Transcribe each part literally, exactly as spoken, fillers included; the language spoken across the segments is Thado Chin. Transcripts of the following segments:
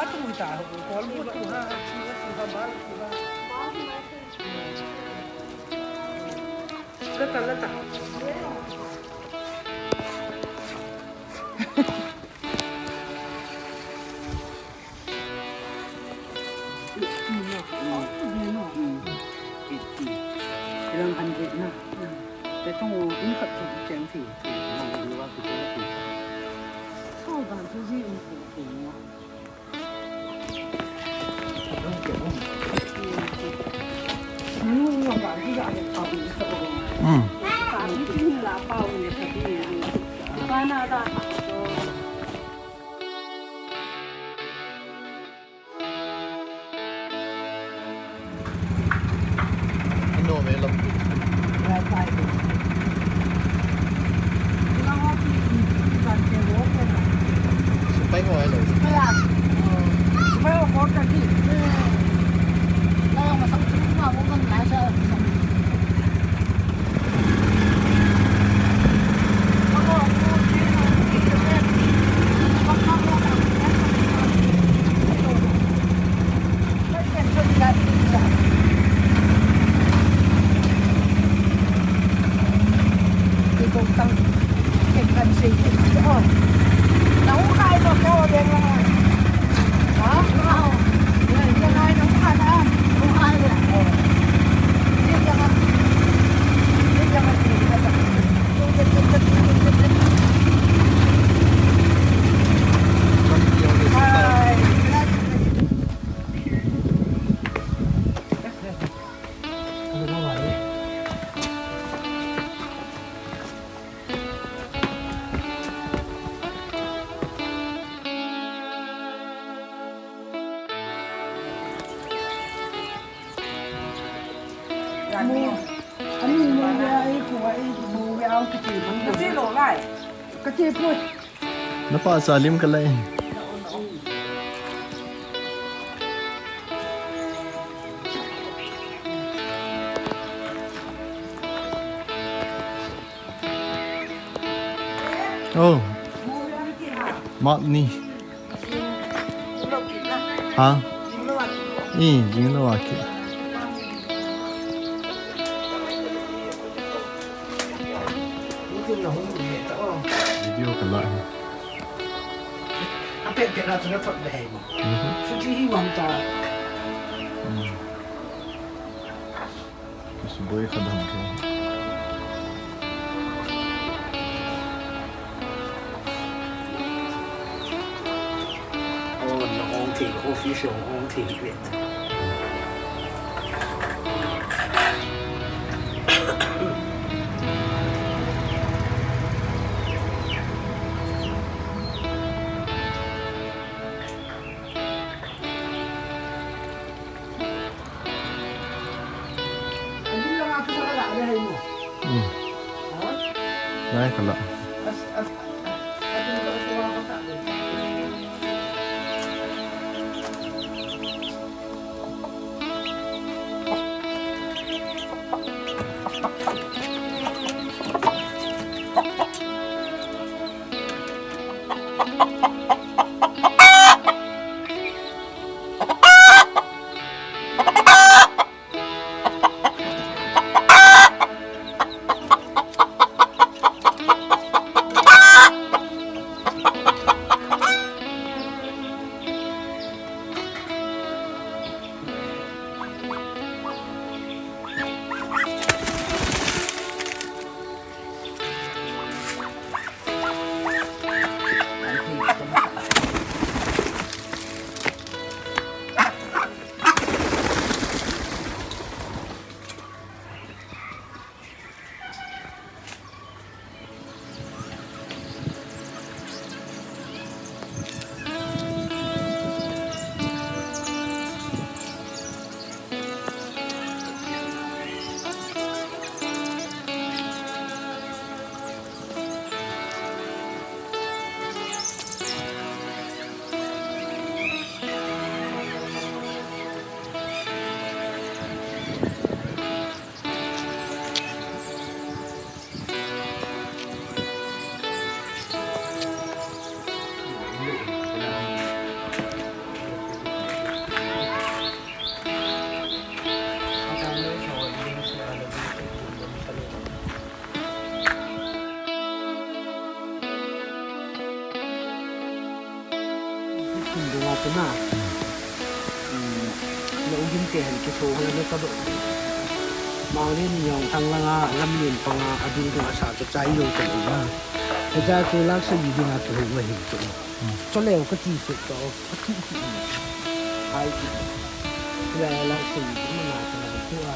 Lata, lata. Ilang hundred na. Te tong in khat tu cheng thi. Tong in wa tu cheng thi. Tong dan tu ji in tu tu. Ano, may lampi. Sipai ho, hello. Sipai ho, Napa salim kalai. Oh. Mat ni. Ha? Ih, jing lou a ki. Video ka la. A pet pet na chu na thot le hei mo. Mhm. Chuti hi wan ta. Hmm. Suboi kha dam kha. Oh, na ong thei, official ong thei vet. Hmm. Lai kala. Ugin te han kitho ho na ka do. Manglen ni yong thang langa, lam yen panga, ading dong asa to chai yo to na. Ka ja ko lak sa yi ding a to ho ma hin to. Cho leo ka ti se to, ka ti ti. Ai ti. Lak sa yi ding a to ho a.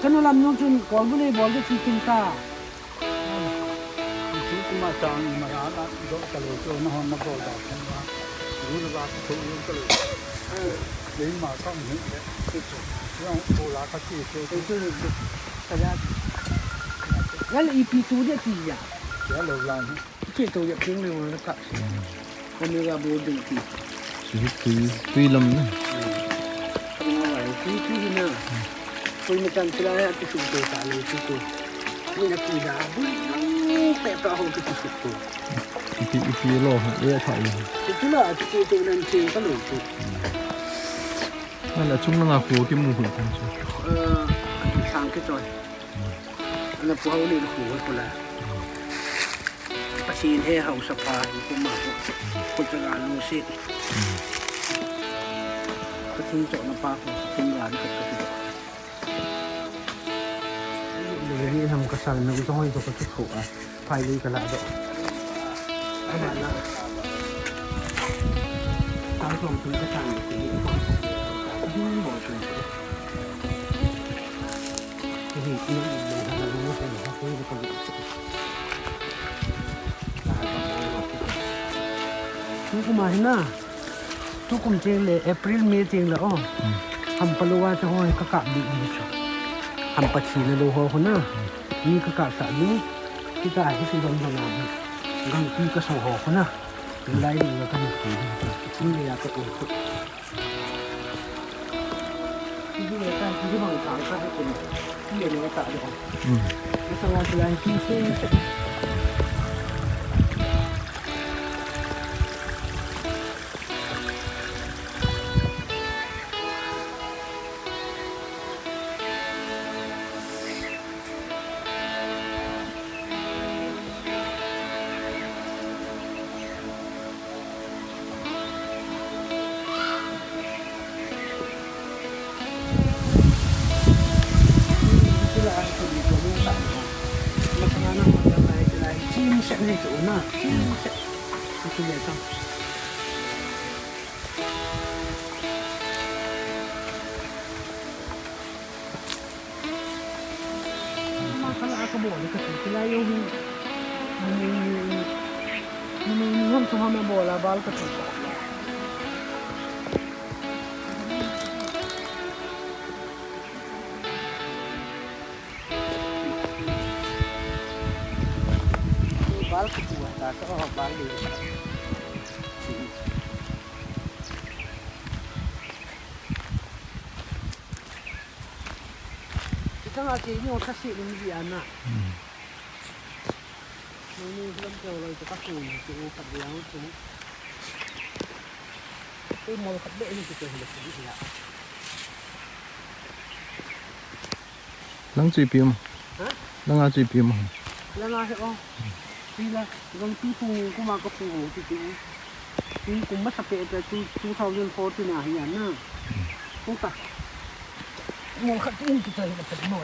Kanu lam nung chun kol bu nei bol de chi kin ta. Chu kuma chang ma ra na do ka lo chu na hon na bol da. Ru la ba ko ru ka lo. Lei ma ka ni de. Chu chu. Yong ko la ka chi chu. Chu chu. Ka ya. Ngal ipi chu de ti ya. Ya lo la ni. Che to ya ping le wa ka. Ka me ga bo de ti. Chu tui, tui lam na. Tui, tui na. Koi na chan chila ya ki su de ta le chu ko. Koi na ki da bu pe pa ho ki su ko. Ipi, ipi lo ha, e tha i. Chu chu la, chu chu nan che ka lo chu. Ala chung na ko ki mu ko kan chu. Eh, sang ki choi. Ana pu hau ni ko ko la. Pathen he haosa pa hi kuma ko. Ko chaga lungset. Pathen chona pa ko, Pathen ga ni ka ti. Ni ham ka sal na ko hoi to ka chu ko a. Phai ni ka la do. Ama na. Tang tong tu ka tang ni ko. Ni mo tu. Tukum a hi na. Tukum cheng le, April, May cheng le, o. Hampa lou a chu hoi ka kap di di chu. Hampa thina lou ho khu na. Mi ka kap sa di. Kita hi si dong dong a. Gangpi ka so ho khu na. Lai ni ka ni. Ching le ya ka ko. Bal ka tu ta ka, oh, bal ni. Kita nga ke ni o ka si ni di ana. Ni ni lam ke o lai ka tu ni tu ka dia tu. Tu mo ka be ni tu ke ni tu ya. Lang chu ipi um? Ha? Langa chu ipi um? Langa hi o. Pila, gangpi pung kuma ka pung o ti ti. Ti kum masa pe pe two, two thousand fourteen a hi ana. Kum ta. Mo khat in ti ta hi ka mo.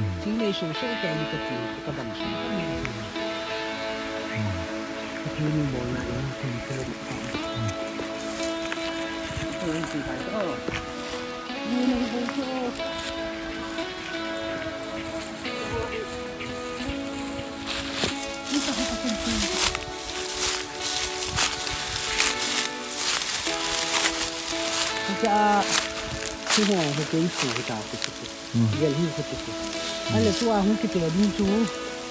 Hmm. Thil nei sung sung kei ni kati, kadam sung kei ni. Hmm. Kati ni bol na ni, kati ni kati ni. Hmm. Kati ni kati ni. Ni nei bol ko. Hiche a, hiche ho, hiche issue hita, hiche. Hmm. Gel hi hiche. Hmm. Ahile tua hung kiti ding chu.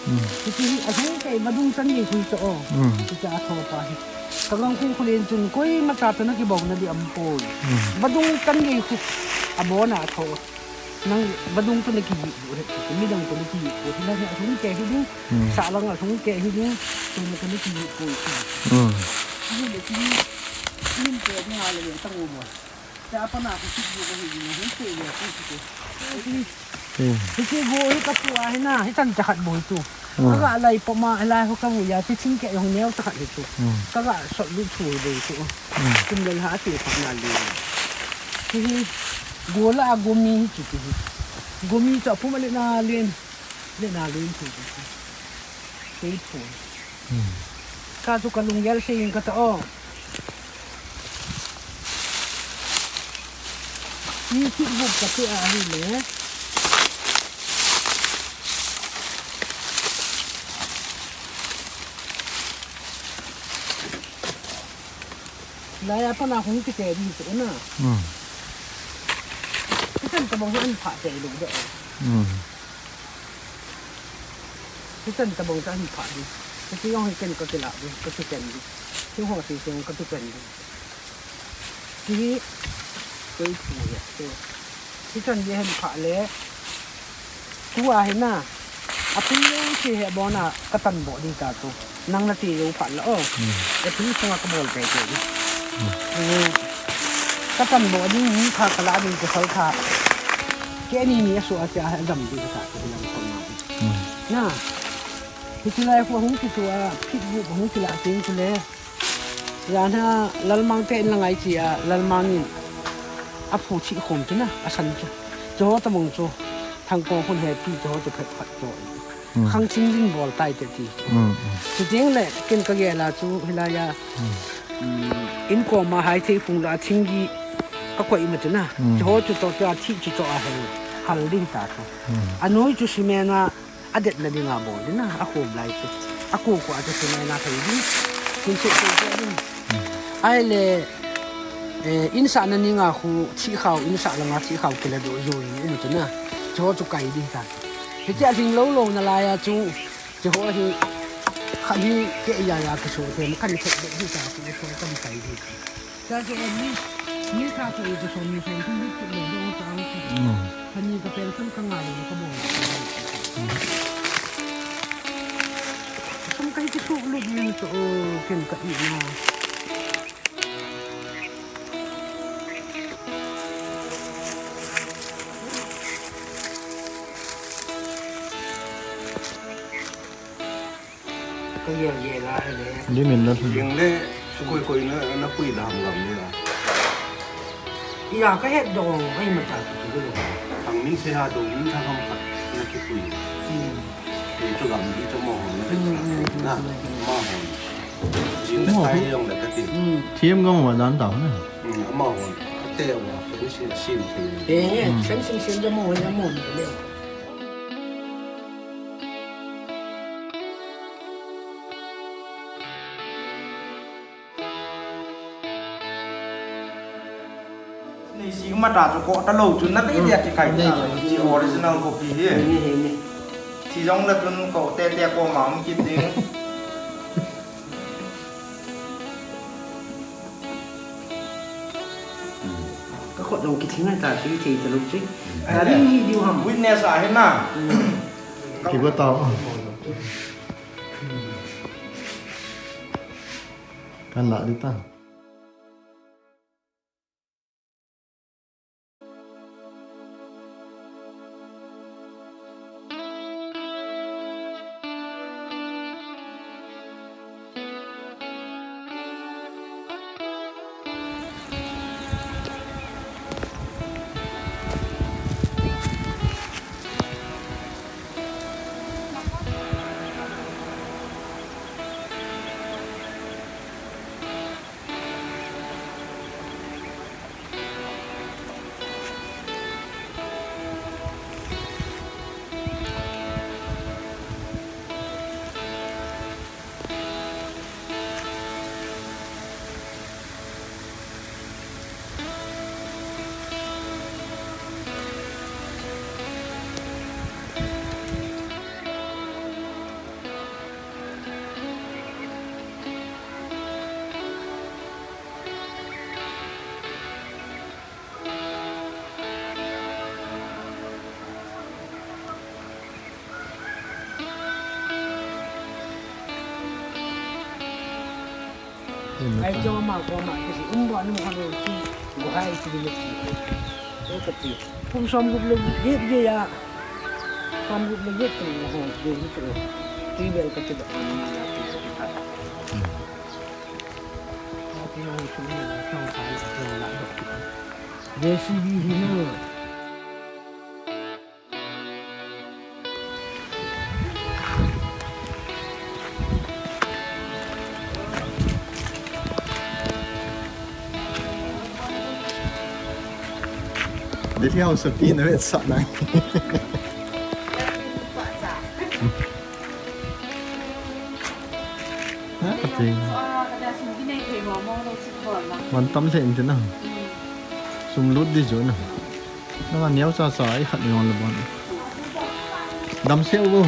Hmm. Hiche hi, ahung kei vadung chan gei khu chu o. Hmm. Hiche a thopa hi. Ka gang khu khu len chun koima cha toh na kibol na ding aumpoi. Hmm. Vadung chan gei khu. Abona tho. Nang vadung toh na kijih u he, midang toh na kijih u, hilai a lhung kei hi ding, hmm, sahlang a lhung kei hi ding, tuna toh na kijih u. Hmm. Hi le ki, nin pe ni a le le tang u mo. Cha pa na ku kijih u hi ding, hi pe le ku ki. Hmm. Hi ki go hi ka pu a hi na, hi chan cha khat boi tu. Hmm. Ka ga lai pa ma, lai ho ka mu ya, ti ching kei hung neo cha khat hi tu. Hmm. Ka ga sot lu chu boi tu. Hmm. Kum le ha ti pa na le. Hi hi. Gola a gomi chu ti hi. Gomi chu apum a le na len. Le na len chu ti hi. Kei chu. Hmm. Ka chu ka lunggel sei in ka ta o. Ni chu bu ka ti a hi le. Lai a pana hung kiti ding chu na. Hmm. Hichan tabang hi ahin phah tei lou de. Hmm. Hichan tabang chu ahin phah ding. Hiche jong hi ken ka kila ding, ka kiten ding. Hiho ti jong ka kiten ding. Hiche hi kei thu ya. Hichan hi ahin phah le. Tua hi na. Apui lou si he bona katan bo di ta tu. Nang nati lou phat la o. Apui sunga kabol te te di. Katan bo di ni kha kala di ko sal kha. Ke ni ni asu a tia he jam di ta tu lang ko na. Na. Hichi lai fu hung ki tu a phit bu hung ki la ting ku le. Jana lalmang te in la ngai chi a lalmang in a phu chi khum tu na a san chu. Chu ho ta mong chu thang ko khun he pi chu ho chu phet phat chu. Khang ching ding bol tai te ti. Chu ding le ken ka ge la chu hilai a. In ko ma hai thei phung la thing gi ka koi ma chu na. Chu ho chu to chu a thi chu to a hel hal ding ta chu. A noi chu si me na. A det na dinga bol ding na, a khum lai chu. A ku ku a chu sumai na thei ding. Kin se se se ding. Ai le, eh, in sa na ninga khu, thi khau, in sa langa thi khau kila do zo ni um tu na. Chu chu kai ding ta. Hitia ding lo lo na la ya chu. Chu ho hi, kha hi, ke ya ya ke so, ke kan ke de hi ta, ke so kan kai ding. Cha chu mi, mi kha chu chu som ni som thum ni chu le dong cha ang chu. Kha ni ka pen thum ka nga le ka bol. Som kai chu su lu ni chu ken ka i na. Ka yel yel a le. Di min na. Yeng le, su koi koi na, na pui dam gam le. Ya, ka het dong, ai ma ta tu tu le. Thang min se ha dong, min thang ham khat, na ki pui. Hmm. Ni tu gam di tu mo hon, na ki sa. Hmm, hmm, hmm, na, hmm, hmm. Ma hon. Jin na tai yong le ka ti. Hmm. Thiam gam wa dan ta na. Hmm, ma hon. Ka te wa, fen si, sim ti. Eh, fen sim sim da mo, ya mo ni le. Nei si ma ta chu ko ta lo chu na te dia ti kai ta. Nei chu. Chi original copy hi. Nei, nei, nei. Chi jong la chun ko te te ko ma um kit ding. Ka khut jong kithing a ta, kithei ta lou chi. Ta ring hi diu ham. Witness a hin na. Kiba tao. Kan la di ta. Ai cho ma ko ma ke si um ba nu ha lo ti go hai ti le ti. Ko ka ti. Kum som gup le get ge ya. Som gup le get ti ho ge ni to. Ti bel ka ti ba ni na ti ka ti ka. Ka ti ho su ni na to ka ni to na do. J C B hi na. Delhi House of Tea na vetsah nang. Ha, ka ti. Man tam lheh in ti na. Sum lut di jo na. Nanga neo cha cha i khat ngon le bon. Dam se u.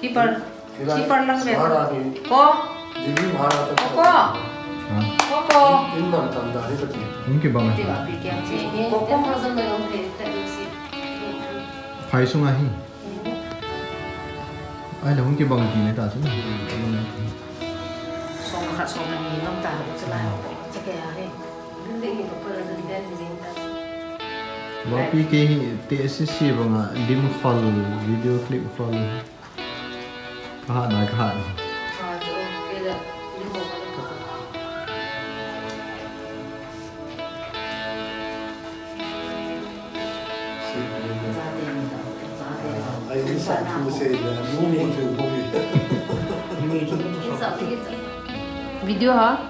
Keeper. Keeper lang ve. Ko. Ko, ko. Ko, ko. Hung kibang a. Ko, ko. Phai sunga hi. Ai la hung kibang ti ne ta chu na. Som khat som ni ngam ta chu la. Vapi kei hi te sisi banga lim khol, video clip khol. Kahat na, kahat na. Video ha?